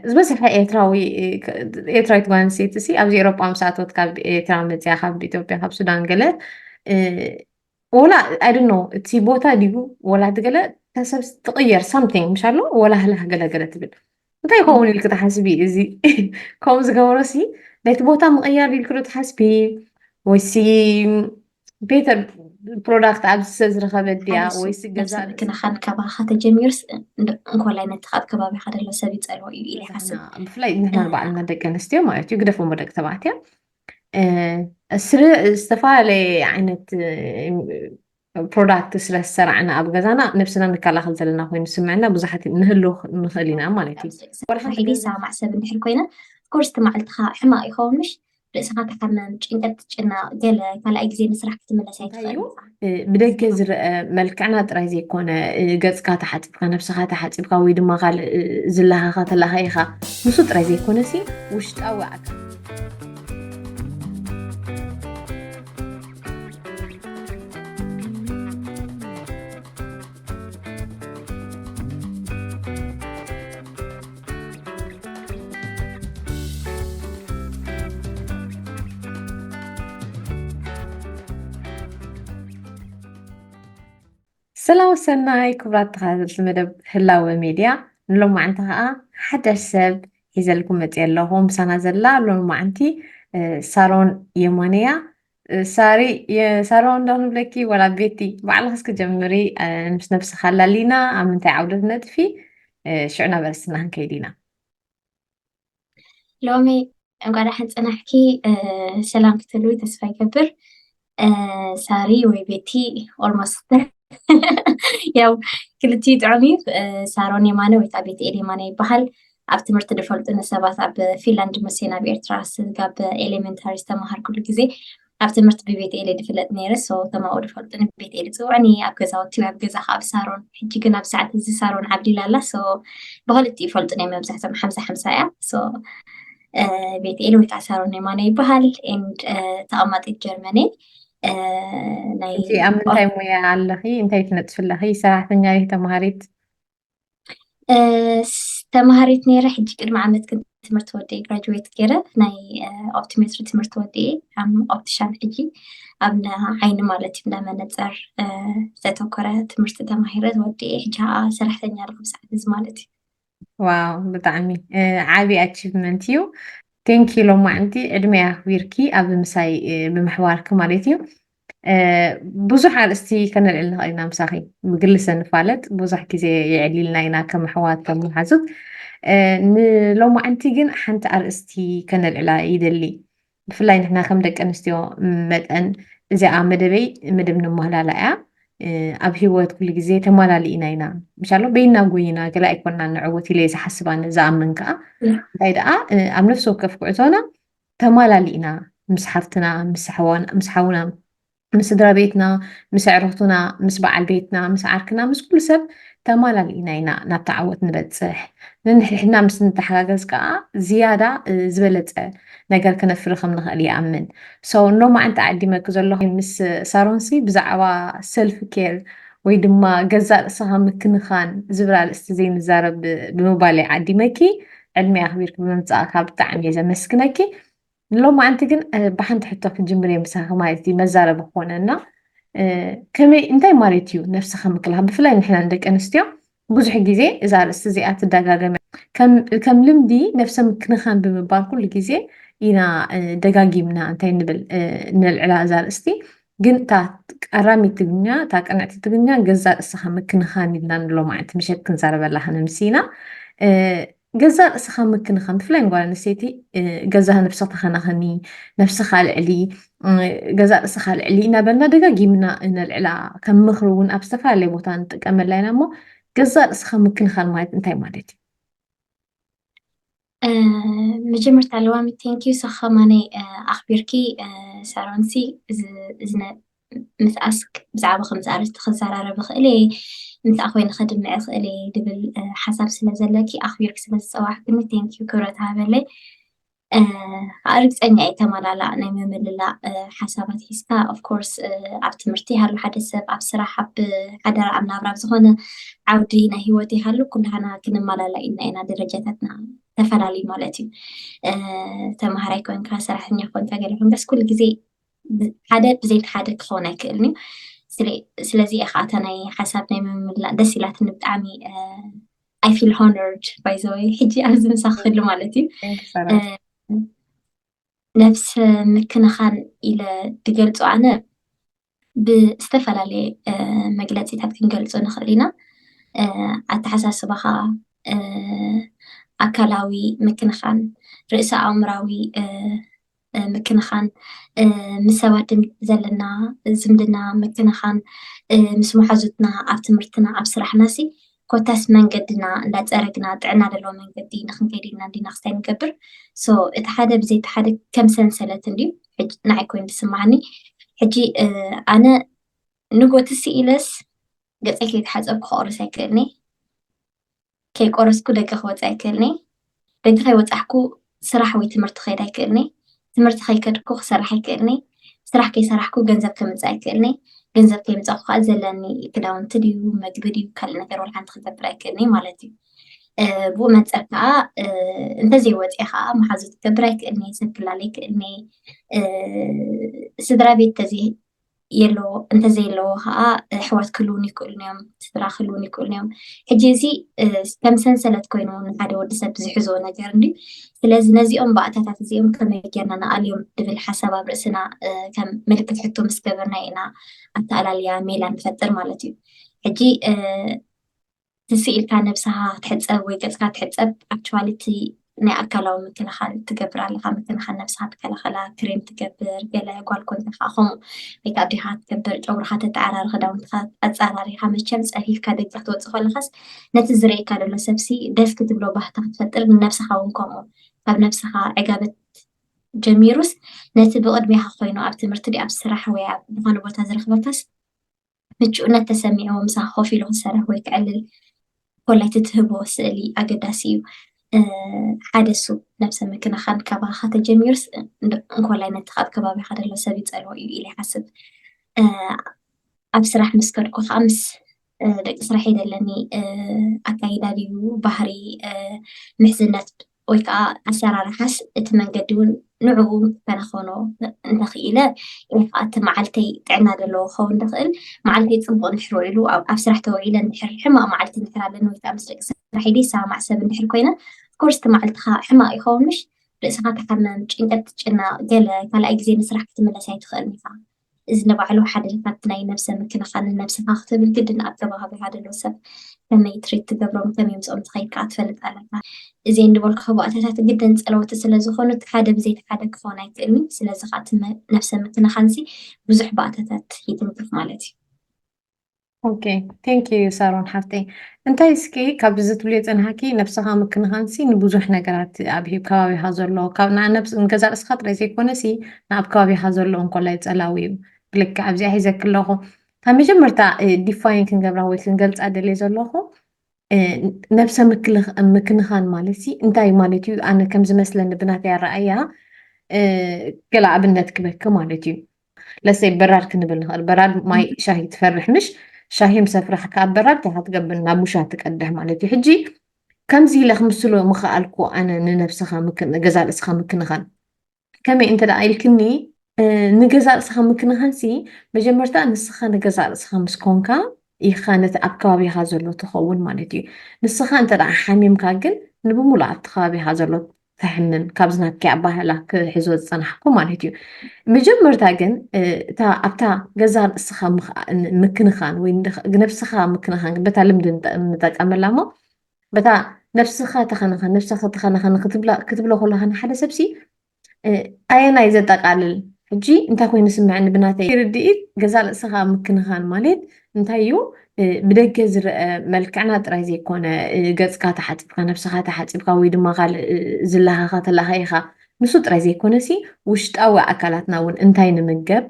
ዝበዝሐ ኤርትራዊ፣ ኤርትራዊት ጓል ኣንስተይቲ ሲ ኣብዚ ኤሮጳ ምስ ኣተወት፣ ካብ ኤርትራ መፅያ፣ ካብ ኢትዮጵያ፣ ካብ ሱዳን ገለ፣ ወላ ኣይ ዶንት ኖ፣ እቲ ቦታ ድዩ ወላ እቲ ገለ፣ እታ ሰብ ትቕየር ሳምቲንግ ምሻሎ፣ ወላ ህላህ ገለ ገለ ትብል። እንታይ ይኸውን ኢልክ ትሓስቢ? እዚ ከምኡ ዝገበሮ ሲ ነቲ ቦታ ምቕያር ኢልክ ዶ ትሓስቢ? ወይሲ ቤተር ፕሮዳክት ኣብዚ ሰብ ዝረኸበ ድያ? ወይሲ ገዛ ምክንኻን ካባኻ ተጀሚሩስ እንኮላይ ነቲ ካብ ከባቢኻ ደሎ ሰብ ይፀልዎ እዩ ኢለ ይሓስብ። ብፍላይ ንሕና ባዕልና ደቂ ኣንስትዮ ማለት እዩ፣ ግደፎሞ ደቂ ተባዕትዮ፣ ስለ ዝተፈላለየ ዓይነት ፕሮዳክት ስለ ዝሰራዕና ኣብ ገዛና ነብስና ንከላኸል ዘለና ኮይኑ ዝስምዐና ብዙሓት ንህሉ ንኽእል ኢና ማለት እዩ። ሒደ ይሰማማዕ ሰብ እንድሕር ኮይነ ኮርስ እቲ መዓልትኻ ሕማቕ ይኸውን ምሽ ርእስኻ ትሓመም፣ ጭንቀት ትጭነቕ፣ ገለ ካልኣይ ግዜ ንስራሕ ክትምለስ ኣይትኽእል። ብደገ ዝረአ መልክዕና ጥራይ ዘይኮነ፣ ገጽካ ተሓጺብካ፣ ነብስኻ ተሓጺብካ ወይ ድማ ካልእ ዝለኻኻ ተላኻይኻ፣ ንሱ ጥራይ ዘይኮነሲ ውሽጣዊ ኣካል ሰላም ሰናይ ክቡራት ተኸታተልቲ መደብ ህላወ ሜድያ፣ ንሎማዕንቲ ኸዓ ሓዳሽ ሰብ ሒዘልኩም መፅየ ኣለኹ። ምሳና ዘላ ሎማዕንቲ ሳሮን የማነያ። ሳሪ ሳሮን ዶ ንብለኪ ወላ ቤቲ? ባዕልኽስ ክጀምሪ፣ ምስ ነብስኻ ኣላሊና ኣብ ምንታይ ዓውደ ትነጥፊ? ሽዑ ናብ ኣርእስትና ክንከይድ ኢና። ሎሚ እንኳዕ ደሓን ፀናሕኪ። ሰላም ክትህልዊ ተስፋ ይገብር። ሳሪ ወይ ቤቲ ኦልሞስት ያው ክልቲኡ ጥዑም እዩ። ሳሮን የማነ ወይ ከዓ ቤት ኤል የማነ ይበሃል። ኣብ ትምህርቲ ዝፈልጡኒ ሰባት ኣብ ፊንላንድ መሴን ኣብ ኤርትራ ስጋብ ኤሌመንታሪ ዝተመሃርኩሉ ግዜ ኣብ ትምህርቲ ብቤት ኤል ዝፍለጥ ነይረ። ሶ ተማኡ ዝፈልጡኒ ቤት ኤል ዝፅውዑኒ ኣብ ገዛውቲ ኣብ ገዛ ከዓ ብሳሮን። ሕጂ ግን ኣብ ሰዓት እዚ ሳሮን ዓብሊላ ኣላ። ሶ ብክልቲኡ ይፈልጡኒ እዮም መብዛሕቶም ሓምሳ ሓምሳ እያ። ሶ ቤት ኤል ወይ ከዓ ሳሮን የማነ ይበሃል። ኤንድ ተቐማጢት ጀርመን እየ። ናይ ሕጂ ኣብ ምንታይ ሙያ ኣለኺ? እንታይ ትነጥፊ ኣለኺ? ሰራሕተኛ ዲኺ? ተምሃሪት? ተምሃሪት ነይረ። ሕጂ ቅድሚ ዓመት ግን ትምህርቲ ወዲኤ ግራጁዌት ገይረ ናይ ኦፕቲሜትሪ ትምህርቲ ወዲኤ ኣም ኦፕቲሻን ሕጂ ኣብ ዓይኒ ማለት እዩ እንዳ መነፀር ዝተተኮረ ትምህርቲ ተማሂረ ወዲኤ ሕጂ ከዓ ሰራሕተኛ ኣለኹ ብሰዓት እዚ ማለት እዩ። ዋው ብጣዕሚ ዓቢ ኣቺቭመንት እዩ። ቴንኪ ሎማዕንቲ ዕድመ ኣኽቢርኪ ኣብ ምሳይ ብምሕዋርኪ ማለት እዩ። ብዙሕ ኣርእስቲ ከነልዕል ንኽእል ኢና ምሳኺ። ብግሊ ሰንፋለጥ ብዙሕ ግዜ የዕሊልና ኢና ከም ኣሕዋት ከም መሓዙት። ንሎማዕንቲ ግን ሓንቲ ኣርእስቲ ከነልዕላ ይደሊ። ብፍላይ ንሕና ከም ደቂ ኣንስትዮ መጠን እዚኣ መደበይ መደብ ንመሃላላ እያ። ኣብ ህይወት ኩሉ ግዜ ተማላሊእና ኢና ምሻሎ በይና ጎይና ገለ ኣይኮንና ንዕወት ኢለ ዝሓስብ ኣነ ዝኣምን ከዓ እንታይ ደኣ ኣብ ነፍሲ ወከፍ ጉዕዞና ተማላሊእና ምስ ሓፍትና ምስ ኣሕዋን ምስ ሓውና ምስ ስድራ ቤትና ምስ ኣዕሩኽትና ምስ በዓል ቤትና ምስ ዓርክና ምስ ኩሉ ሰብ ተማላሊእና ኢና ናብቲ ዓወት ንበፅሕ። ነንሕድሕድና ምስ ንተሓጋገዝ ከዓ ዝያዳ ዝበለፀ ነገር ከነፍሪ ከም ንኽእል ይኣምን። ሶ ሎማዕንቲ ዓዲመኪ ዘለኹ ምስ ሳሮንሲ ብዛዕባ ሰልፍ ኬር ወይ ድማ ገዛእ ርእስኻ ምክንኻን ዝብል ኣርእስቲ ዘይንዛረብ ብምባለይ ዓዲመኪ። ዕድመ ኣኽቢርኪ ብምምፃእካ ብጣዕሚ እየ ዘመስግነኪ። ሎማዕንቲ ግን ብሓንቲ ሕቶ ክንጅምር እየ ምሳኺ ማለት እዩ መዛረቢ ክኾነና። ከመይ እንታይ ማለት እዩ ነብስኻ ምክልኻል? ብፍላይ ንሕና ንደቂ ኣንስትዮ ብዙሕ ግዜ እዛ ኣርእስቲ እዚኣ ትደጋገም እያ። ከም ልምዲ ነብሰ ምክንኻን ብምባል ኩሉ ግዜ ኢና ደጋጊምና እንታይ ንብል ነልዕላ እዛ ኣርእስቲ። ግን እታ ቀራሚት ትግርኛ እታ ቅንዕቲ ትግርኛ ገዛ ርእስኻ ምክንኻን ኢልና ንሎማዕንቲ ምሸት ክንዛረበላ ክንምሲ ኢና። ገዛ ርእስኻ ምክንኻን ብፍላይ ንጓል ኣንስተይቲ ገዛ ነብስኻ ተኸናኸኒ፣ ነብስኻ ኣልዕሊ፣ ገዛ ርእስኻ ኣልዕሊ እናበልና ደጋጊምና ነልዕላ። ከም ምኽሪ እውን ኣብ ዝተፈላለየ ቦታ ንጥቀመላ ኢና እሞ ገዛ ርእስኻ ምክንኻን ማለት እንታይ ማለት እዩ? መጀመርታ ለዋሚ ቴንኪዩ ሰኸማነይ ኣኽቢርኪ ሳሮንሲ እዚ ምስኣስክ ብዛዕባ ከምዚ ኣርእስቲ ክዛራረብ ይኽእል እየ ምስኣ ኮይነ ከድምዕ ይኽእል እየ ድብል ሓሳብ ስለ ዘለኪ ኣኽቢርክ ስለ ዝፀዋዕክኒ ቴንኪዩ ክብረት ሃበለይ። ርግፀኛ እየ ተማላላእ ናይ ምምልላእ ሓሳባት ሒዝካ። ኦፍኮርስ ኣብ ትምህርቲ ይሃሉ ሓደ ሰብ፣ ኣብ ስራሕ፣ ኣብ ሓደራ፣ ኣብ ናብራ፣ ኣብ ዝኾነ ዓውዲ ናይ ህይወት ይሃሉ ኩላህና ክንመላላእ ኢና ኢና። ደረጃታትና ተፈላለዩ ማለት እዩ። ተምሃራይ ኮንካ፣ ሰራሕተኛ ኮንካ፣ ገለ ኮንካስ ኩሉ ግዜ ሓደ ብዘይቲ ሓደ ክኸውን ኣይክእልን እዩ። ስለዚ እየ ከዓ እታ ናይ ሓሳብ ናይ ምምላእ ደስ ኢላትኒ ብጣዕሚ። I feel honored by the way ሕጂ ኣብዚ ምሳክሉ ማለት እዩ። ነብሰ ምክንኻን ኢለ ድገልፆ ኣነ ብዝተፈላለየ መግለፂታት ክንገልፆ ንኽእል ኢና። ኣተሓሳስባኻ፣ ኣካላዊ ምክንኻን፣ ርእሰ ኣእምራዊ ምክንኻን፣ ምስ ሰባት ዘለና ዝምድና ምክንኻን፣ ምስ መሓዙትና ኣብ ትምህርትና ኣብ ስራሕና ሲ ኮታስ መንገድና እንዳፀረግና ጥዕና ዘለዎ መንገዲ ንክንከይድ ኢልና እንዲና ክስታይ ንገብር። ሶ እቲ ሓደ ብዘይ እቲ ሓደ ከም ሰንሰለት እንድዩ። ንዓይ ኮይኑ ዝስማዓኒ ሕጂ ኣነ ንጎትሲ ኢለስ ገፀይ ከይተሓፀብኩ ክቆርስ ኣይክእልኒ። ከይቆረስኩ ደገ ክወፅእ ኣይክእልኒ። ደገ ከይወፃሕኩ ስራሕ ወይ ትምህርቲ ክኸይድ ኣይክእልኒ። ትምህርቲ ከይከድኩ ክሰርሕ ኣይክእልኒ። ስራሕ ከይሰራሕኩ ገንዘብ ከምፅእ ኣይክእልኒ። ገንዘብ ከይምፃኩ ከዓ ዘለኒ ክዳውንቲ ድዩ መግቢ ድዩ ካልእ ነገር ወላ ሓንቲ ክገብር ኣይክእልኒ ማለት እዩ። ብኡ መንፅር ከዓ እንተዘይወፅየ ከዓ መሓዙት ክገብር ኣይክእልኒ፣ ሰብ ክላለ ኣይክእልኒ። ስድራ ቤት ተዘይ የለዎ እንተዘየለዎ ከዓ ኣሕዋት ክህልውን ይክእሉን እዮም፣ ስድራ ክህልውን ይክእሉን እዮም። ሕጂ እዚ ከም ሰንሰለት ኮይኑ ንሓደ ወዲ ሰብ ዝሕዞ ነገር እንዲ። ስለዚ ነዚኦም ባእታታት እዚኦም ከመይ ጌርና ንኣልዮም ድብል ሓሳብ ኣብ ርእስና ከም ምልክት ሕቶ ምስ ገበርና ኢና ኣተኣላልያ ሜላ ንፈጥር ማለት እዩ። ሕጂ ትስኢልካ ነብስኻ ክትሕጸብ ወይ ገጽካ ክትሕጸብ ኣክቹዋሊ እቲ ናይ ኣካላዊ ምክልኻል ትገብር ኣለኻ። ምክልኻል ነብስኻ ትከላኸላ፣ ክሬም ትገብር፣ ገለ ጓል ኮንካ ከዓ ከምኡ ሜክኣፕ ዲኻ ትገብር፣ ጨጉርኻ ተተዓራሪ፣ ክዳውንትኻ ኣጻራሪኻ። መቸም ጸፊፍካ ደገ ክትወጽእ ከለኻስ ነቲ ዝረእየካ ዘሎ ሰብሲ ደስ ክትብሎ ባህታ ክትፈጥር ንነብስኻ እውን ከምኡ ካብ ነብስኻ ዕጋበት ጀሚሩስ ነቲ ብቕድሜኻ ኮይኑ ኣብ ትምህርቲ ድዩ ኣብ ስራሕ ወይ ኣብ ዝኾነ ቦታ ዝረኽበካስ ምቹእነት ተሰሚዕዎ ምሳኻ ኮፍ ኢሉ ክሰርሕ ወይ ክዕልል ኮላይ እቲ ትህቦ ስእሊ ኣገዳሲ እዩ። ሓደ እሱ ነብሰ ምክንኻን ካባኻ ተጀሚሩስ እንኮላይ ነቲ ካብ ከባቢኻ ዘሎ ሰብ ይጸልዎ እዩ ኢለ ይሓስብ። ኣብ ስራሕ ምስ ከድኩ ከዓ ምስ ደቂ ስራሐይ ዘለኒ ኣካይዳ ድዩ ባህሪ ምሕዝነት ወይ ከዓ ኣሰራርሓስ እቲ መንገዲ እውን ንዕኡ ከነኾኖ እንተኽኢለ እየ ከዓ እቲ መዓልተይ ጥዕና ዘለዎ ክኸውን ዝኽእል መዓልተይ ፅቡቅ ንሕሮ ኢሉ ኣብ ስራሕ ተውዒለ እንድሕር ሕማቅ መዓልቲ እንድሕር ኣለኒ ወይ ከዓ ምስ ደቂ ስራሕ ይሰማማዕ ሰብ እንድሕር ኮይነ ኮርስ እቲ መዓልትኻ ሕማቅ ይኸውን ምሽ ርእስኻ ትሓመም ጭንቀት ትጭነቅ ገለ ካልኣይ ግዜ ንስራሕ ክትምለስ ኣይትኽእልን ኢኻ። እዚ ንባዕሉ ሓደ ካብቲ ናይ ነብሰ ምክንኻንን ነብስኻ ክትብል ግድን ኣብ ከባቢኻ ዘሎ ሰብ ከመይ ትሪት ትገብሮም ከመይ ምስኦም ትኸይድ ከዓ ትፈልጥ ኣለካ። እዚ እንድበልኩ ባእታታት ግድን ፀለውቲ ስለ ዝኾኑ እቲ ሓደ ብዘይቲ ሓደ ክኾን ኣይክእልን። ስለዚ ከዓ እቲ ነብሰ ምክንኻንሲ ብዙሕ ባእታታት ይትንክፍ ማለት እዩ። ኦኬ ቴንክ ዩ ሳሮን ሓፍተይ። እንታይ እስኪ ካብዚ ዝትብልዮ ፀናሓኪ ነብስኻ ምክንኻንሲ ንብዙሕ ነገራት ኣብ ከባቢኻ ዘሎ ካብ ንነብስ ንገዛ ርእስኻ ጥራይ ዘይኮነሲ ንኣብ ከባቢኻ ዘሎ እንኮላይ ፀላዊ እዩ። ብልክዕ ኣብዚኣ ሒዘኪ ኣለኹ። ካብ መጀመርታ ዲፋይን ክንገብራ ወይ ክንገልፃ ደልየ ዘለኹ ነብሰ ምክንኻን ማለት ሲ እንታይ ማለት እዩ? ኣነ ከም ዝመስለኒ ብናተይ ኣረኣያ ገለ ኣብነት ክበኪ ማለት እዩ። ለሰይ በራድ ክንብል ንኽእል። በራድ ማይ ሻሂ ትፈርሕ ምሽ ሻሂ ምስ ኣፍራሕካ ኣብ በራድ እንታይ ትገብር ናብ ውሻ ትቀድሕ ማለት እዩ። ሕጂ ከምዚ ኢለ ክምስሎ ምኽኣልኩ ኣነ ንነብስኻ ገዛ ርእስኻ ምክንኻን ከመይ እንተ ደኣ ኢልክኒ ንገዛ ርእስኻ ምክንኻን ሲ መጀመርታ ንስኻ ንገዛ ርእስኻ ምስ ኮንካ ኢኻ ነቲ ኣብ ከባቢኻ ዘሎ ትኸውን ማለት እዩ። ንስኻ እንተ ደኣ ሓሚምካ ግን ንብሙሉ ኣብቲ ከባቢኻ ዘሎ ተሕምም ካብዚ ናትኪ ኣባህላ ክሕዞ ዝጸናሕኩ ማለት እዩ። መጀመርታ ግን እታ ኣብታ ገዛ ርእስኻ ምክንኻን ወይ ነብስኻ ምክንኻን በታ ልምዲ ንጠቀመላ እሞ በታ ነብስኻ ተኸናኸን ነብስኻ ተኸናኸን ክትብሎ ከለኻ ንሓደ ሰብሲ ኣየናይ ዘጠቃልል ሕጂ እንታይ ኮይኑ ስምዐኒ ብናተይ ርድኢት ገዛ ርእስኻ ምክንኻን ማለት እንታይ እዩ? ብደገ ዝረአ መልክዕና ጥራይ ዘይኮነ ገፅካ ተሓፂብካ ነብስኻ ተሓፂብካ ወይ ድማ ካልእ ዝለኻኻ ተለኻኢኻ ንሱ ጥራይ ዘይኮነሲ ውሽጣዊ ኣካላትና እውን እንታይ ንምገብ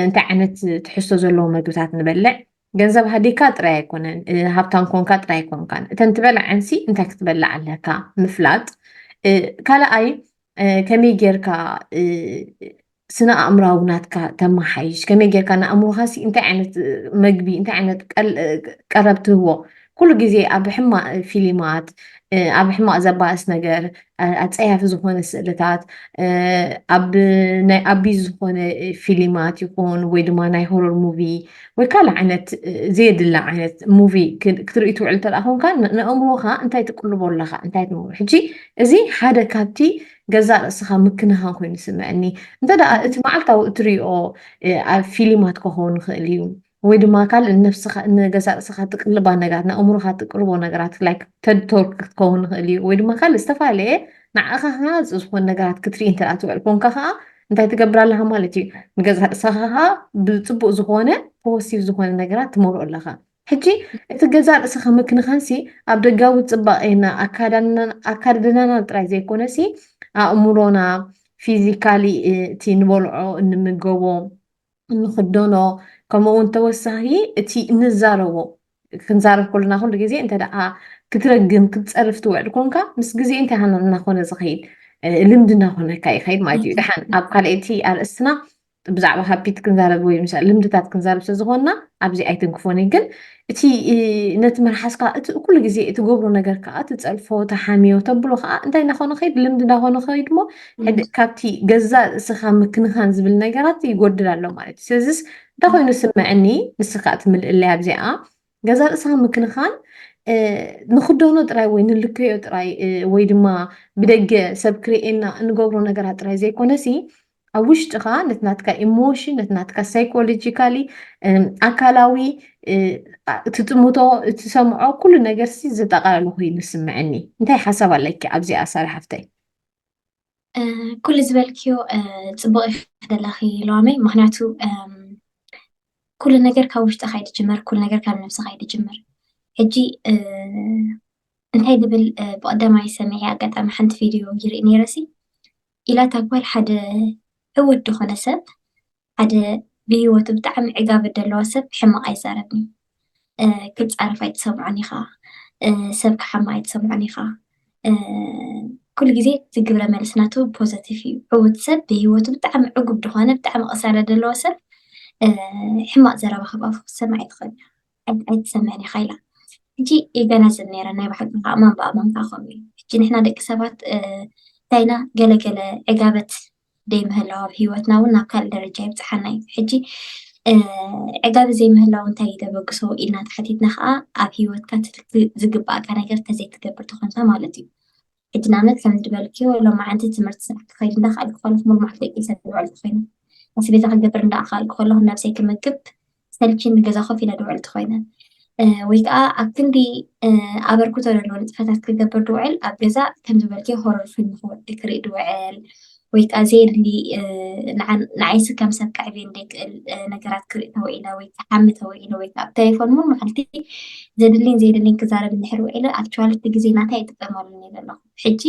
እንታይ ዓይነት ትሕዝቶ ዘለዎ መግብታት ንበልዕ ገንዘብ ሃዲካ ጥራይ ኣይኮነን ሃብታም ኮንካ ጥራይ ኣይኮንካን እተን ትበልዐንሲ እንታይ ክትበልዕ ኣለካ ምፍላጥ ካልኣይ ከመይ ጌርካ ስነ ኣእምራዊ ናትካ ተመሓይሽ፣ ከመይ ጌርካ ንኣእምሮኻሲ እንታይ ዓይነት መግቢ፣ እንታይ ዓይነት ቀረብ ትህቦ። ኩሉ ግዜ ኣብ ሕማቕ ፊሊማት፣ ኣብ ሕማቕ ዘባእስ ነገር፣ ኣጸያፊ ዝኾነ ስእልታት፣ ኣብ ናይ ኣቢዝ ዝኾነ ፊሊማት ይኹን ወይ ድማ ናይ ሆረር ሙቪ ወይ ካልእ ዓይነት ዘየድሊ ዓይነት ሙቪ ክትርኢ ትውዕል እንተ ደኣ ኮንካ፣ ንኣእምሮኻ እንታይ ትቅልቦ ኣለኻ? እንታይ ትምሮ? ሕጂ እዚ ሓደ ካብቲ ገዛእ ርእስኻ ምክንኻን ኮይኑ ይስምዐኒ። እንተ ደኣ እቲ መዓልታዊ እትሪኦ ኣብ ፊሊማት ክኸውን ይኽእል እዩ። ወይ ድማ ካልእ ንነብስኻ፣ ንገዛእ ርእስኻ ትቅልባ ነገራት፣ ንኣእምሮኻ ትቅልቦ ነገራት፣ ላይክ ተድ ቶርክ ክትከውን ይኽእል እዩ። ወይ ድማ ካልእ ዝተፈላለየ ንዓኻ ሃናፂ ዝኾኑ ነገራት ክትርኢ እንተ ደኣ ትውዕል ኮንካ ከዓ እንታይ ትገብር ኣለኻ ማለት እዩ? ንገዛእ ርእስኻ ከዓ ብፅቡቅ ዝኾነ ፖዚቲቭ ዝኾነ ነገራት ትመርኦ ኣለኻ። ሕጂ እቲ ገዛእ ርእስኻ ምክንኻንሲ ኣብ ደጋዊ ፅባቄና ኣካዳድናና ጥራይ ዘይኮነሲ ኣእምሮና ፊዚካሊ እቲ ንበልዖ እንምገቦ እንኽደኖ ከምኡ እውን ተወሳኺ እቲ እንዛረቦ ክንዛረብ ከለና ኩሉ ግዜ እንተ ደኣ ክትረግም ክትፀርፍ ትውዕል ኮንካ ምስ ግዜ እንታይ ሃና እናኾነ ዝኸይድ ልምዲ እናኾነካ ይኸይድ ማለት እዩ። ደሓን ኣብ ካልኣይቲ ኣርእስትና ብዛዕባ ሃቢት ክንዛረብ ወይ ምስ ልምድታት ክንዛረብ ስለዝኾንና ኣብዚ ኣይትንክፎን እዩ። ግን እቲ ነቲ መልሓስካ እቲ ኩሉ ግዜ እትገብሮ ነገር ከዓ ትፀርፎ ተሓምዮ ተብሎ ከዓ እንታይ እናኾነ ኸይድ ልምዲ እናኾነ ኸይድ ሞ ካብቲ ገዛ ርእስኻ ምክንኻን ዝብል ነገራት ይጎድል ኣሎ ማለት እዩ። ስለዚስ እንታይ ኮይኑ ስምዐኒ ንስኻ እቲ ምልእለይ ኣብዚኣ ገዛ ርእስኻ ምክንኻን ንኽደኖ ጥራይ ወይ ንልከዮ ጥራይ ወይ ድማ ብደገ ሰብ ክርእየና እንገብሮ ነገራት ጥራይ ዘይኮነሲ ኣብ ውሽጥኻ ነቲ ናትካ ኢሞሽን ነቲ ናትካ ሳይኮሎጂካሊ ኣካላዊ ትጥምቶ ትሰምዖ ኩሉ ነገር ሲ ዘጠቃለለ ኮይኑ ይስምዐኒ። እንታይ ሓሳብ ኣለኪ ኣብዚኣ ሳሪ ሓፍተይ? ኩሉ ዝበልክዮ ፅቡቅ ይክደለኺ ለዋመይ። ምክንያቱ ኩሉ ነገር ካብ ውሽጥኻ ይድጅመር፣ ኩሉ ነገር ካብ ነብስኻ ይድጅመር። ሕጂ እንታይ ዝብል ብቀዳማይ ሰሚዐ ኣጋጣሚ ሓንቲ ቪድዮ ይርኢ ነይረ ሲ ኢላ እታ ጓል ሓደ ዕውት ዝኾነ ሰብ ሓደ ብህይወቱ ብጣዕሚ ዕጋበት ዘለዎ ሰብ ሕማቕ ኣይዛረብን እዩ። ክጻረፍ ኣይትሰምዖን ኢኻ፣ ሰብ ክሓማ ኣይትሰምዖን ኢኻ። ኩሉ ግዜ እቲ ግብረ መልሲ ናቱ ፖዘቲቭ እዩ። ዕውት ሰብ ብህይወቱ ብጣዕሚ ዕጉብ ዝኾነ ብጣዕሚ ቅሳለ ዘለዎ ሰብ ሕማቕ ዘረባ ካብ ኣፉ ክትሰምዕ ኣይትኽእል ኣይትሰምዕን ኢኻ ኢላ። ሕጂ ይገናዘብ ነይረ ናይ ብሓቂ ከዓ ኣማን ብኣማን ከዓ ከምኡ እዩ። ሕጂ ንሕና ደቂ ሰባት እንታይና ገለገለ ዕጋበት ደይ ምህላው ኣብ ህይወትና እውን ናብ ካልእ ደረጃ ይብፅሓና እዩ። ሕጂ ዕጋቢ ዘይምህላው እንታይ እዩ ዘበግሶ ኢልና ተሓቲትና ከዓ ኣብ ህይወትካ ዝግባእካ ነገር ተዘይትገብር ተኾንካ ማለት እዩ። ሕጂ ንኣብነት ከም ዝበልክዮ ሎማዓንቲ ትምህርቲ ስራሕ ክኸይድ እንዳኸኣልኩ ከለኹ ሙሉ መዓልቲ ደቂሰ ዝውዕል ተኾይነ ኣስቤዛ ክገብር እንዳኣኸኣልኩ ከለኹ ነብሰይ ክምግብ ሰልችኒ ገዛ ኮፍ ኢለ ድውዕል ተኾይነ ወይ ከዓ ኣብ ክንዲ ኣበርክቶ ዘለዎ ንጥፈታት ክገብር ድውዕል ኣብ ገዛ ከም ዝበልክዮ ሆረር ፊልም ክርኢ ድውዕል ወይ ከዓ ዘየድሊ ንዓይሲ ከም ሰብ ከዕብየን ዘይክእል ነገራት ክርኢ ተውዒለ ወይ ክሓሚ ተውዒለ ወይ ከዓ ብቴሌፎን ሙሉ መዓልቲ ዘድልን ዘይድልን ክዛረብ እንድሕር ውዒለ ኣክቹዋሊ እቲ ግዜ ናታይ ኣይጥቀመሉን እየ ዘለኹ። ሕጂ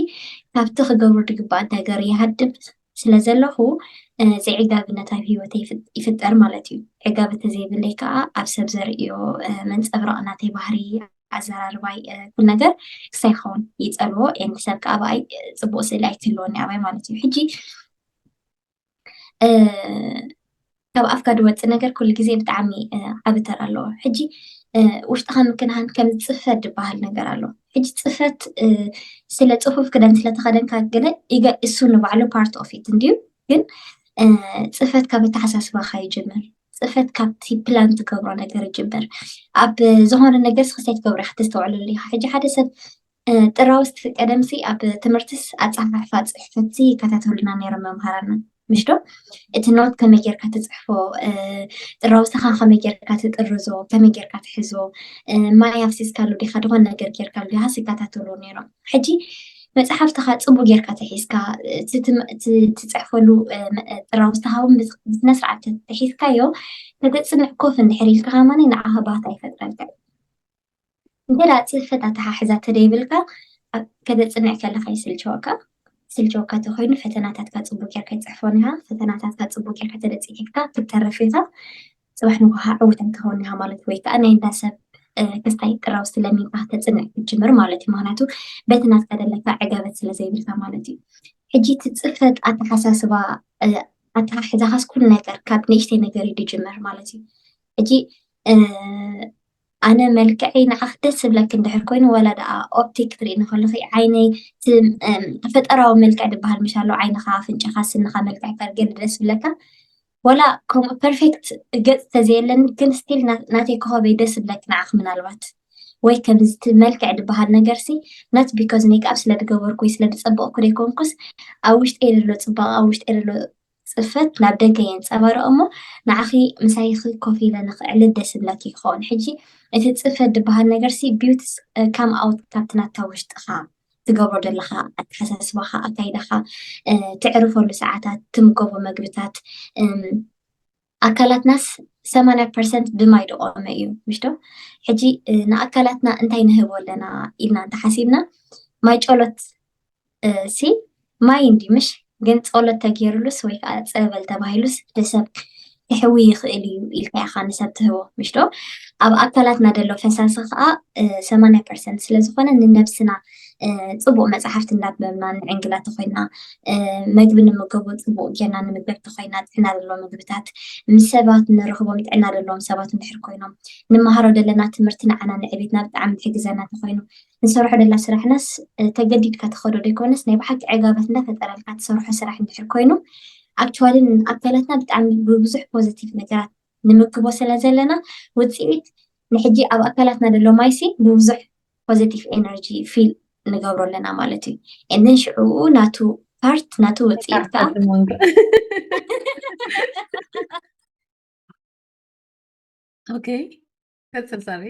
ካብቲ ክገብሮ ድግባእ ነገር ይሃድም ስለ ዘለኹ ዘይዕጋብነት ኣብ ህይወተይ ይፍጠር ማለት እዩ። ዕጋብ እንተዘይብለይ ከዓ ኣብ ሰብ ዘርእዮ መንፀብራቕ ናተይ ባህሪ ኣዘራርባይ ኩል ነገር ክሳይ ክኸውን ይፀልዎ ኤንድ ሰብ ከዓ ብኣይ ፅቡቅ ስእሊ ኣይትህልወኒ ኣባይ ማለት እዩ። ሕጂ ካብ ኣፍካ ድወፅእ ነገር ኩሉ ግዜ ብጣዕሚ ዓቢ ተራ ኣለዎ። ሕጂ ውሽጥኻ ምክንሃን ከም ፅፈት ዝበሃል ነገር ኣሎ። ሕጂ ፅፈት ስለ ፅፉፍ ክዳን ስለተኸደንካ ገለ እሱ ንባዕሉ ፓርት ኦፍ ኢት እንድዩ። ግን ፅፈት ካብ ኣተሓሳስባኻ ይጅምር። ፅፈት ካብቲ ፕላን ትገብሮ ነገር ይጅምር። ኣብ ዝኾነ ነገር ስክሰት ገብረ ክትስተውዕለሉ ኢኻ። ሕጂ ሓደ ሰብ ጥራውስቲ ቀደምሲ ኣብ ትምህርትስ ኣፀሓሕፋ ፅሕፈትሲ ይከታተሉና ነይሮም መምሃራና ምሽ ዶ? እቲ ኖት ከመይ ጌርካ ትፅሕፎ፣ ጥራውስትኻ ከመይ ጌርካ ትጥርዞ፣ ከመይ ጌርካ ትሕዞ፣ ማይ ኣፍሲስካሉ ዲኻ፣ ድኾነ ነገር ጌርካሉ ዲኻስ ይከታተሉ ነይሮም። ሕጂ መፅሓፍትኻ ፅቡቅ ጌርካ ተሒዝካ፣ ትፅሕፈሉ ጥራውስትኻ እውን ብስነስርዓት ተሒዝካዮ ከተፅንዕ ኮፍ እንድሕር ኢልካ ከማኒ ንዓኻ ባህታ ይፈጥረልካ። እንተ ደኣ ጽፈት ኣተሓሕዛ ተደይብልካ ከተጽንዕ ከለኻ ይስልቸወካ። ስልቸወካ ተኾይኑ ፈተናታትካ ጽቡቅ ጌርካ ይጽሕፎን ኢኻ። ፈተናታትካ ጽቡቅ ጌርካ ተደጺሒፍካ ክትተርፍ ኢኻ። ጽባሕ ንጎ ከዓ ዕውት ኣይትኸውን ኢኻ ማለት ወይ ከዓ ናይ እንዳ ሰብ ክስታይ ጥራውስቲ ለሚንካ ከተጽንዕ ክትጅምር ማለት እዩ። ምኽንያቱ በቲ ናትካ ዘለካ ዕጋበት ስለ ዘይብልካ ማለት እዩ። ሕጂ እቲ ጽፈት ኣተሓሳስባ ኣተሓሕዛኻስ ኩሉ ነገር ካብ ንእሽተይ ነገር እዩ ዝጅመር ማለት እዩ። ሕጂ ኣነ መልክዐይ ንዓኽ ደስ ዝብለኪ እንድሕር ኮይኑ፣ ዋላ ደኣ ኦፕቲክ ትርእኒ ከለኺ ዓይነይ፣ ተፈጠራዊ መልክዕ ዝበሃል ምሽ ኣሎ፣ ዓይንኻ፣ ኣፍንጫኻ፣ ስንኻ፣ መልክዕካ ገለ ደስ ዝብለካ፣ ዋላ ከምኡ ፐርፌክት ገጽ ተዘየለኒ ግን ስቲል ናተይ ኮኸበይ ደስ ዝብለኪ ንዓኽ ምናልባት ወይ ከምዚ እቲ መልክዕ ዝበሃል ነገር ሲ not because ሜክኣፕ ስለ ዝገበርኩ ወይ ስለ ዝጸበቕኩ ዘይኮንኩስ ኣብ ውሽጠይ ዘሎ ጽባቐ ኣብ ውሽጠይ ዘሎ ጽፈት ናብ ደገ የንጸባርቕ እሞ ንዓኺ ምሳይኺ ኮፍ ኢለ ንኽዕልል ደስ ዝብለኪ ክኸውን። ሕጂ እቲ ጽፈት ዝበሃል ነገር ሲ ቢውቲ ካም ኣውት ካብቲ ናታ ውሽጥኻ ትገብሮ ዘለኻ ኣተሓሳስባኻ ኣካይዳኻ ትዕርፈሉ ሰዓታት ትምገቦ መግብታት ኣካላትናስ ሰማንያ ፐርሰንት ብማይ ዝቖመ እዩ ምሽ ዶ? ሕጂ ንኣካላትና እንታይ ንህቦ ኣለና ኢልና እንተሓሲብና ማይ ጨሎት ሲ ማይ እንዲ ምሽ ግን ጸሎት ተገይሩሉስ ወይ ከዓ ጸበል ተባሂሉስ ንሰብ ክሕዊ ይኽእል እዩ ኢልካ ኢኻ ንሰብ ትህቦ ምሽ ዶ? ኣብ ኣካላትና ዘሎ ፈሳሲ ከዓ ሰማንያ ፐርሰንት ስለ ዝኾነ ንነብስና ጽቡቕ መፅሓፍቲ እንዳንበብና ንዕንግላ ተኾይና መግቢ ንምገቡ ጽቡቕ ጌርና ንምገብ ተኾይና ጥዕና ዘለዎ ምግብታት ምስ ሰባት ንረኽቦም ጥዕና ዘለዎም ሰባት እንድሕር ኮይኖም ንመሃሮ ዘለና ትምህርቲ ንዓና ንዕቤትና ብጣዕሚ ትሕግዘና ተኾይኑ ንሰርሖ ደላ ስራሕናስ ተገዲድካ ተኸዶ ዘይኮነስ ናይ ብሓቂ ዕጋበት እንዳፈጠረልካ ትሰርሖ ስራሕ እንድሕር ኮይኑ ኣክቹዋሊ ኣካላትና ብጣዕሚ ብብዙሕ ፖዘቲቭ ነገራት ንምግቦ ስለ ዘለና ውፅኢት ንሕጂ ኣብ ኣካላትና ዘሎ ማይሲ ብብዙሕ ፖዘቲቭ ኤነርጂ ፊል ንገብሮ ኣለና ማለት እዩ። And then ሽዕኡ ናቱ ፓርት ናቱ ውፅኢት ከዓ ኦኬ ቀፅል ሳሪ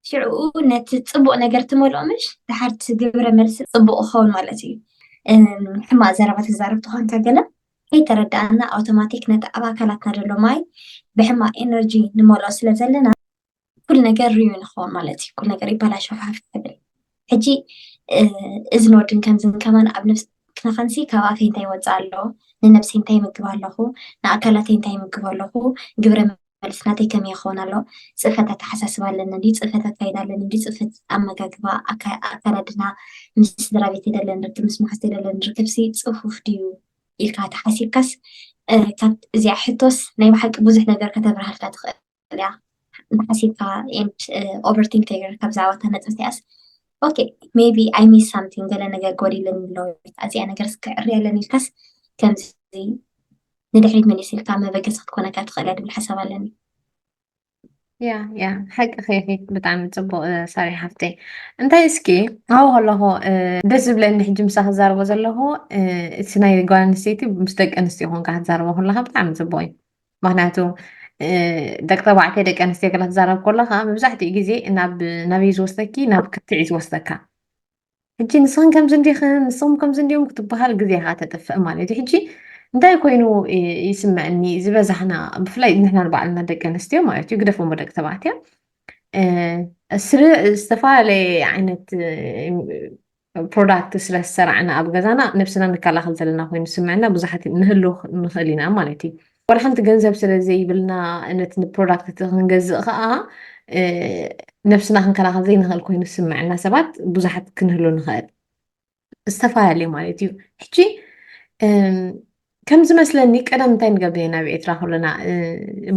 ሽዕኡ ነቲ ፅቡቅ ነገር ትመልኦ ምሽ ድሓር እቲ ግብረ መልሲ ፅቡቅ ክኸውን ማለት እዩ። ሕማቅ ዘረባ ትዛረብ ተኾንካ ገለ ከይተረዳእና ኣውቶማቲክ ነቲ ኣብ ኣካላትና ዘሎ ማይ ብሕማቅ ኤነርጂ ንመልኦ ስለ ዘለና ኩሉ ነገር ሪዩ ንኸውን ማለት እዩ። ኩሉ ነገር ይበላሾ ሓፍ ትብል። ሕጂ እዚ ንወድን ከምዝን ከማን ኣብ ነብስ ክነኸንሲ ካብ ኣፈይ እንታይ ይወፅእ ኣሎ፣ ንነብሰይ እንታይ ይምግብ ኣለኹ፣ ንኣካላተይ እንታይ ይምግብ ኣለኹ፣ ግብረ መልስ ናተይ ከመይ ይኸውን ኣሎ፣ ፅፈት ኣተሓሳስባ ኣለኒ እንዲ፣ ፅፈት ኣካይዳ ኣለኒ እንዲ፣ ፅፈት ኣመጋግባ፣ ኣካ- ኣከዳድና፣ ምስ ስድራ ቤት የደለን ርክብ፣ ምስ መሓዝተይ የደለን ርክብሲ ፅፉፍ ድዩ ኢልካ ተሓሲብካስ እ፣ ካብ እዚኣ ሕቶስ ናይ ብሓቂ ብዙሕ ነገር ከተብርሃልካ ትኽእል እያ እንተሓሲብካ and ኦቨርቲንክ ተገርካ ብዛዕባ እታ ነጥቢ እቲኣስ okay maybe I miss something ገለ ነገር ጎዲለኒ ኣሎ ኣዚኣ ነገር ክዕሪ ኣለኒ ኢልካስ ከምዚ ንድሕሪት መሊስ ኢልካ መበገሲ ክትኮነካ ትኽእል እያ ዝብል ሓሳብ ኣለኒ። ያ ያ ሓቂ ኸይኺ ብጣዕሚ ፅቡቅ ሳሪ ሓፍተይ። እንታይ እስኪ ኣብኡ ከለኹ ደስ ዝብለኒ ሕጂ ምሳኺ ክዛረቦ ዘለኹ እቲ ናይ ጓል ኣንስተይቲ ምስ ደቂ ኣንስትዮ ኮንካ ክትዛረቦ ከለኻ ብጣዕሚ ፅቡቅ እዩ። ምክንያቱ ደቂ ተባዕትዮ ደቂ ኣንስትዮ ገለ ክትዛረብ ከለኻ መብዛሕትኡ ግዜ ናብ ናበይ ዝወስደኪ ናብ ክትዕ እዩ ዝወስደካ። ሕጂ ንስኽን ከምዚ እንዲኽን ንስኹም ከምዚ እንዲኹም ክትበሃል ግዜኻ ተጥፍእ ማለት እዩ። ሕጂ እንታይ ኮይኑ ይስምዐኒ ዝበዛሕና ብፍላይ ንሕና ንባዕልና ደቂ ኣንስትዮ ማለት እዩ ግደፎሞ ደቂ ተባዕትዮ ስለ ዝተፈላለየ ዓይነት ፕሮዳክት ስለ ዝሰራዕና ኣብ ገዛና ነብስና ንከላኸል ዘለና ኮይኑ ዝስምዐና ብዙሓት ንህሉ ንኽእል ኢና ማለት እዩ። ዋላ ሓንቲ ገንዘብ ስለ ዘይብልና ነቲ ፕሮዳክት እቲ ክንገዝእ ከዓ ነብስና ክንከላኸል ዘይንኽእል ኮይኑ ዝስምዐና ሰባት ብዙሓት ክንህሉ ንኽእል ዝተፈላለየ ማለት እዩ። ሕጂ ከም ዝመስለኒ ቀደም እንታይ ንገብር ኢና ኣብ ኤርትራ ከለና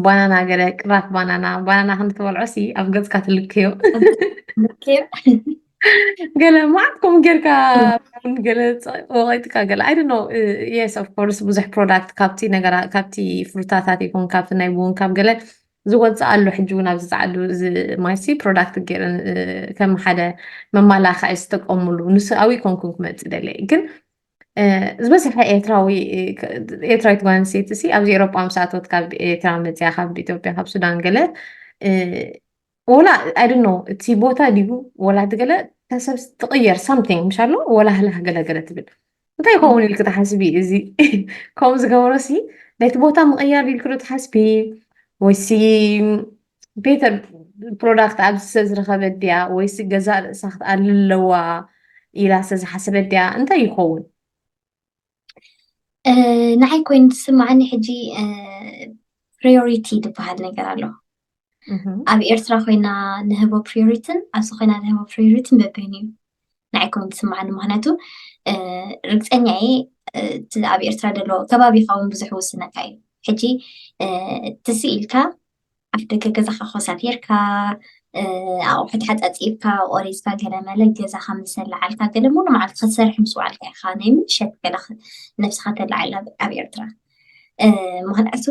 ባናና ገለ ቅራፍ ባናና ባናና ክንትበልዖ ሲ ኣብ ገጽካ ትልክዮ ገለ ማዕት ከምኡ ጌርካ ቡን ገለ ወቂጥካ ገለ I don't know yes of course ብዙሕ ፕሮዳክት ካብቲ ነገራ ካብቲ ፍሩታታት ይኹን ካብቲ ናይ ቡን ካብ ገለ ዝወፅእ ኣሎ ሕጂ እውን ኣብዚ ፀዓዱ እዚ ማይሲ ፕሮዳክት ገይረን ከም ሓደ መማላኽዒ ዝጥቀሙሉ ንሱ ኣብይ ኮንኩን ክመፅእ ደለ ግን ዝበዝሐ ኤርትራዊ ኤርትራዊት ጓል ኣንስተይቲ ሲ ኣብዚ ኤሮጳ ምስ ኣተወት ካብ ኤርትራ መፅያ ካብ ኢትዮጵያ ካብ ሱዳን ገለ ወላ I don't know እቲ ቦታ ድዩ ወላ እቲ ገለ ተሰብ ትቕየር something ምሽ ኣሎ ወላ ህላህ ገለ ገለ ትብል እንታይ ይኸውን ኢልክ ትሓስቢ እዚ ከምኡ ዝገበሮ ሲ ናይቲ ቦታ ምቕያር ኢልክ ዶ ትሓስቢ ወይሲ ቤተር ፕሮዳክት ኣብዚ ሰብ ዝረኸበት ድያ ወይሲ ገዛ ርእሳ ክትኣልል ኣለዋ ኢላ ዝተዝሓሰበት ድያ እንታይ ይኸውን ንዓይ ኮይኑ ዝስምዓኒ ሕጂ ፕሪዮሪቲ ዝበሃል ነገር ኣሎ ኣብ ኤርትራ ኮይና ንህቦ ፕሪዮሪትን ኣብዚ ኮይና ንህቦ ፕሪዮሪትን በበይኑ እዩ ንዓይ ኮይኑ ዝስምዓኒ። ምኽንያቱ ርግፀኛ እየ እቲ ኣብ ኤርትራ ዘሎ ከባቢኻ እውን ብዙሕ ውስነካ እዩ። ሕጂ ትስእ ኢልካ ኣፍ ደገ ገዛኻ ኮሳቲርካ ኣቑሑት ሓፃፂብካ ቆሪፅካ ገለመለ ገዛኻ ምስ ኣለዓልካ ገለ ሙሉ መዓልቲ ክትሰርሕ ምስ ውዓልካ ኢኻ ናይ ምሸት ገለ ነብስኻ ተለዓዕል ኣብ ኤርትራ። ምኽንያቱ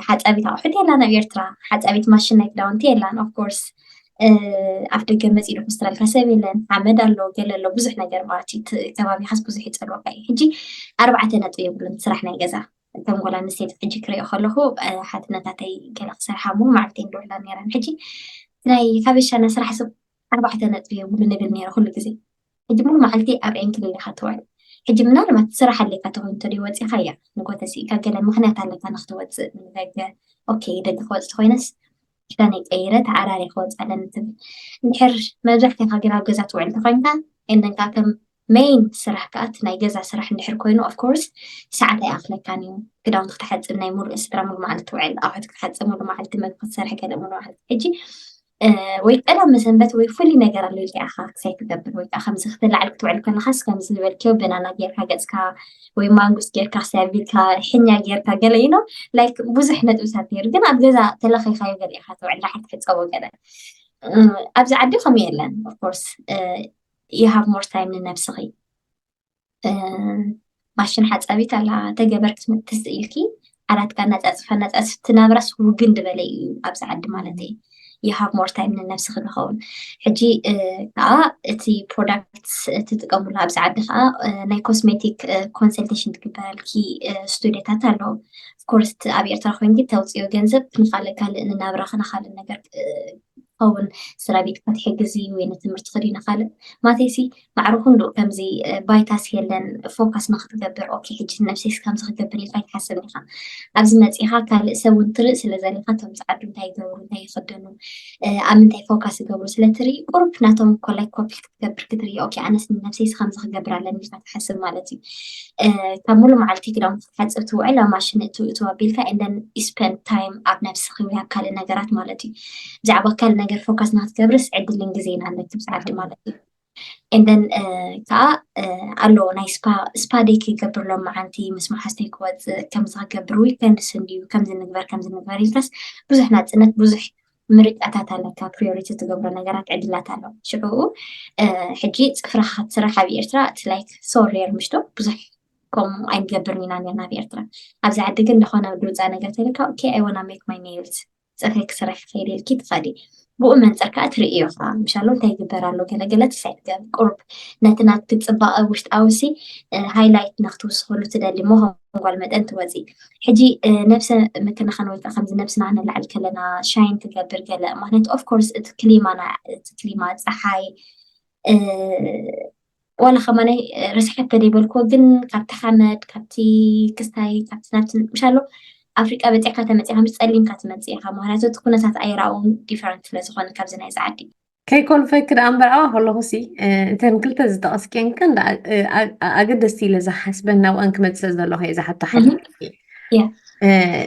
ሓፃቢት ኣቑሑት የላን ኣብ ኤርትራ፣ ሓፃቢት ማሽን ናይ ክዳውንቲ የላን። ኦፍኮርስ ኣብ ደገ መፂኡ ኮስትራልካ ሰብ የለን፣ ሓመድ ኣሎ ገለ ኣሎ ብዙሕ ነገር ማለት እዩ። ከባቢኻስ ብዙሕ ይፀልወካ እዩ። ሕጂ ኣርባዕተ ነጥቢ የብሉን ስራሕ ናይ ገዛ። ከም ጓል ኣንስተይቲ ሕጂ ክሪኦ ከለኹ ሓትነታተይ ገለ ክሰርሓ ሙሉ መዓልተይ ንድውላ ነይረን። ሕጂ ናይ ሓበሻና ስራሕ ሰብ ኣርባዕተ ነጥቢ የብሉ ንብል ነይረ ኩሉ ግዜ። ሕጂ ሙሉ መዓልቲ ኣብ ዕንክሊል ኢኻ ትውዕል። ሕጂ ምናልባት ስራሕ ኣለካ ተኮይኑ ተደይ ወፂኻ እያ ንጎተሲ ኢካ ገለ ምክንያት ኣለካ ንክትወፅእ ንደገ። ኦኬ ደገ ክወፅእ ተኮይነስ ክዳነይ ቀይረ ተዓራሪ ክወፅእ ኣለኒ ትብል። እንድሕር መብዛሕትኻ ግን ኣብ ገዛ ትውዕል ተኮይንካ እንደንካ ከም ሜይን ስራሕ ከዓ እቲ ናይ ገዛ ስራሕ እንድሕር ኮይኑ ኦፍኮርስ ሰዓት ኣይኣክለካን እዩ። ክዳውንቲ ክትሓፅብ ናይ ሙሉእ ስድራ ሙሉ መዓልቲ ትውዕል፣ ኣቑሑት ክትሓፅብ ሙሉ መዓልቲ፣ መግቢ ክትሰርሕ ገለ ሙሉ መዓልቲ። ሕጂ ወይ ቀዳም መሰንበት ወይ ፍሉይ ነገር ኣሎ ኢልካ ኢኻ ክሳይ ትገብር ወይ ከዓ ከምዚ ክትላዕል ክትውዕል ከለኻስ ከምዚ ዝበልክዮ በናና ጌርካ ገፅካ ወይ ማንጉስ ጌርካ ክሳይ ኣቢልካ ሕኛ ጌርካ ገለ ኢኖ ላይክ ብዙሕ ነጥብታት ነይሩ። ግን ኣብ ገዛ ተለኺኻዮ ገለ ኢኻ ትውዕል ዳሓር ትሕፀቦ ገለ ኣብዚ ዓዲ ከምኡ የለን። ኦፍኮርስ you have more time ንነብስኺ። ማሽን ሓፃቢት ኣላ ተገበር ክትምትስ ኢልኪ ዓራትካ እናፃፅፋ እናፃፅፍ ትናብራስ ውግን ዝበለ እዩ ኣብዚ ዓዲ ማለት እዩ። You have more time ንነብስኺ ዝኸውን። ሕጂ ከዓ እቲ ፕሮዳክት ትጥቀምሉ ኣብዚ ዓዲ ከዓ ናይ ኮስሜቲክ ኮንሰልቴሽን ትግበረልኪ ስቱዲዮታት ኣለዉ። ኦፍኮርስ ኣብ ኤርትራ ኮይንኪ ተውፅዮ ገንዘብ ንካልእ ካልእ ንናብራኺ ንካልእ ነገር ክኸውን ስራ ቤት ክትሕግዚ ወይ ንትምህርቲ ክዲ ንካልእ ማተይሲ ማዕረ ክንዱ ከምዚ ባይታስ የለን ፎካስ ንክትገብር ኦኬ ሕጂ ነብሰይስ ከምዚ ክገብር ኢልካ ይትሓስብ ኢኻ ኣብዚ መፂኻ ካልእ ሰብ እውን ትርኢ ስለ ዘለካ እቶም ዝዓዱ እንታይ ይገብሩ እንታይ ይኽደኑ ኣብ ምንታይ ፎካስ ይገብሩ ስለ ትርኢ ቁሩብ ናቶም ኮላይ ኮፒ ክትገብር ክትርኢ ኦኬ ኣነስ ንነብሰይስ ከምዚ ክገብር ኣለኒ ኢልካ ትሓስብ ማለት እዩ ካብ ሙሉ መዓልቲ ክዳውንቲ ክትሓፅብ ትውዕል ኣብ ማሽን እትው እትው ኣቢልካ and then you spend time ኣብ ነብስኺ ወይ ኣብ ካልእ ነገራት ማለት እዩ ብዛዕባ ካልእ ነገር ፎካስ ንክትገብርስ ዕድልን ግዜን ኣለኪ ብዛዕዲ ማለት እዩ and then ከዓ ኣሎ ናይ ስፓ ስፓ ደይ ክገብር ሎም መዓንቲ ምስ መሓዝተይ ክወፅእ ከምዚ ክገብር ዊከንድስ እንድዩ ከምዚ ንግበር ከምዚ ንግበር ኢልካስ ብዙሕ ናፅነት ብዙሕ ምርጫታት ኣለካ ፕሪዮሪቲ ትገብሮ ነገራት ዕድላት ኣሎ ሽዑኡ ሕጂ ፅፍርካ ክትስራሕ ኣብ ኤርትራ እቲ ላይክ so rare ምሽቶ ብዙሕ ከምኡ ኣይንገብርን ኢና ነርና ኣብ ኤርትራ ኣብዚ ዓዲ ግን ዝኾነ ድውፃ ነገር ተልካ okay I wanna make my nails ፅፍሪ ክስራሕ ክኸይድ ኢልኪ ትኸዲ ብኡ መንፅር ከዓ ትርእዮ ከዓ ምሻሎ እንታይ ይግበር ኣሎ ገለገለ ትሳይ ትገብ ቁሩብ ነቲ ናትኪ ፅባቐ ውሽጣዊ ሲ ሃይላይት ንክትውስኽሉ ትደሊ ሞ ከም ጓል መጠን ትወፂ ሕጂ ነብሰ ምክንኻን ወይ ከዓ ከምዚ ነብስና ንላዕል ከለና ሻይን ትገብር ገለ ምክንያቱ ኦፍኮርስ እቲ ክሊማና እቲ ክሊማ ፀሓይ ዋላ ከማናይ ርስሓት ተደይበልክዎ ግን ካብቲ ሓመድ ካብቲ ክስታይ ካብቲ ናብቲ ምሻሎ ኣፍሪቃ በፂሕካ ተመፂኻ ምስ ፀሊምካ ትመፅእ ኢኻ ምክንያቱ እቲ ኩነታት ኣይራእውን ዲፈረንት ስለዝኾነ ካብዚ ናይዚ ዓዲ ከይኮልፈኪ ደኣ እምበር ኣብኣ ከለኹ ሲ እተን ክልተ ዝጠቐስክየን ቀንዲ ኣገደስቲ ኢለ ዝሓስበን ናብኣን ክመፅእ ዘለኹ እየ ዝሓቶ ሓደ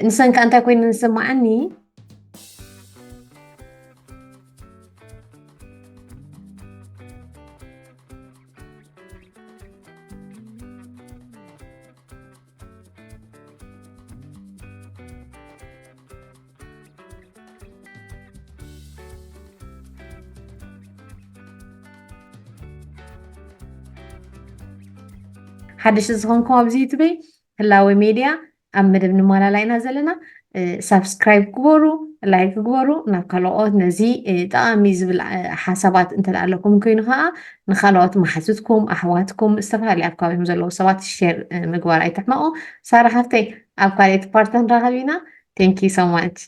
ንሰን ከ እንታይ ኮይነን ዝስምዓኒ ሓደሽ ዝኾንኩም ኣብዚ ዩቱበይ ህላወ ሜድያ ኣብ መደብ ንማላላ ኢና ዘለና ሳብስክራይብ ግበሩ ላይክ ግበሩ ናብ ካልኦት ነዚ ጠቓሚ ዝብል ሓሳባት እንተ ኣለኩም ኮይኑ ከዓ ንካልኦት መሓዝትኩም ኣሕዋትኩም ዝተፈላለዩ ኣብ ከባቢኩም ዘለዉ ሰባት ሸር ምግባር ኣይትሕመቑ ሳራ ሓፍተይ ኣብ ካልኦት ፓርት ንራኸብ ኢና thank you so much